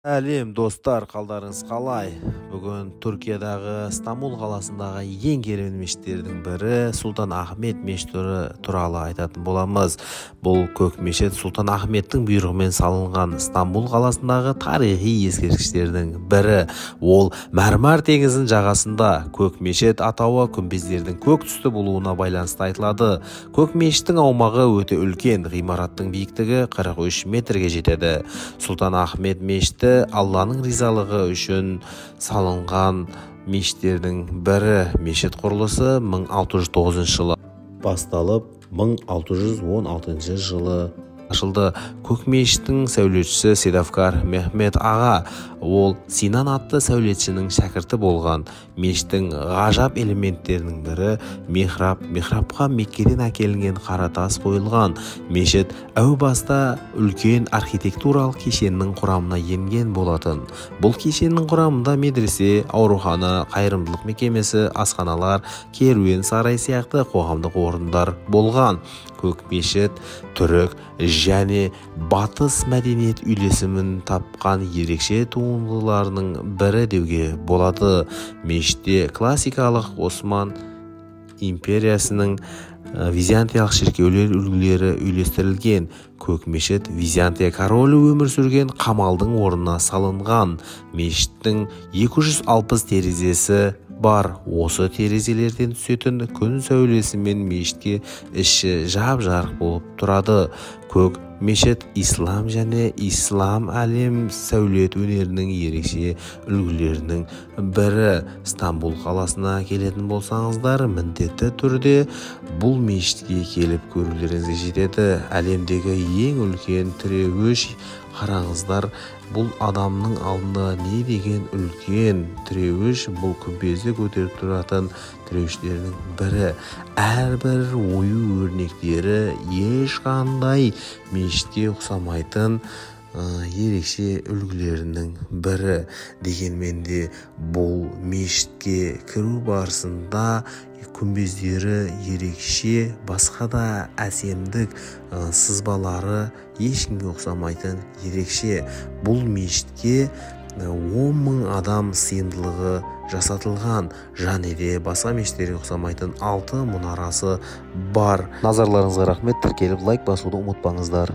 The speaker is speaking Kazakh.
Сәлем достар, қалдарыңыз қалай? Бүгін Түркиядағы Стамбул қаласындағы ең керемет мешіттердің бірі Сұлтан Ахмет мешіті туралы айтатын боламыз. Бұл көк мешіт Сұлтан Ахметтің бұйрығымен салынған Стамбул қаласындағы тарихи ескерткіштердің бірі. Ол Мәрмәр теңізінің жағасында. Көк мешіт атауы күмбездердің көк түсті болуына байланысты айтылады. Көк мешіттің аумағы өте үлкен, ғимараттың биіктігі 43 метрге жетеді. Сұлтан Ахмет мешіті Алланың ризалығы үшін салынған мешіттердің бірі. Мешіт құрылысы 1609 жылы басталып, 1616 жылы ашылды. Көк мешіттің сәулетшісі Седафкар Мехмет аға. Ол Синан атты сәулетшінің шәкірті болған. Мешіттің ғажап элементтерінің бірі михраб. Михрабқа Меккеден әкелінген қара тас қойылған. Мешіт әу баста үлкен архитектуралық кешеннің құрамына енген болатын. Бұл кешеннің құрамында медресе, аурухана, қайырымдылық мекемесі, асханалар, керуен сарай сияқты қоғамдық орындар болған. Көк мешіт түрік және батыс мәдениет үйлесімін тапқан ерекше туындыларының бірі деуге болады. Мешітте классикалық Осман империясының византиялық шіркеулер үлгілері үйлестірілген. Көк мешіт Византия королі өмір сүрген қамалдың орнына салынған. Мешіттің 260 терезесі бар. Осы терезелерден түсетін күн сәулесімен мешітке іші жап-жарық болып тұрады. Көк мешіт ислам және ислам әлем сәулет өнерінің ерекше үлгілерінің бірі. Стамбул қаласына келетін болсаңыздар, міндетті түрде бұл мешітке келіп көрулеріңізге жетеді. Әлемдегі ең үлкен тіреуіш. Қараңыздар, бұл адамның алдында не деген үлкен тіреуіш. Бұл күмбезді көтеріп тұратын тіреуіштердің бірі. Әрбір ою өрнектері ешқандай мешітке ұқсамайтын ерекше үлгілерінің бірі. Дегенмен де бұл мешітке кіру барысында күмбездері ерекше, басқа да әсемдік сызбалары ешкімге ұқсамайтын ерекше. Бұл мешітке 10 мың адам сыйымдылығы жасатылған. Және де басқа мешіттерге ұқсамайтын 6 мұнарасы бар. Назарларыңызға рахмет. Тіркеліп лайк басуды ұмытпаңыздар.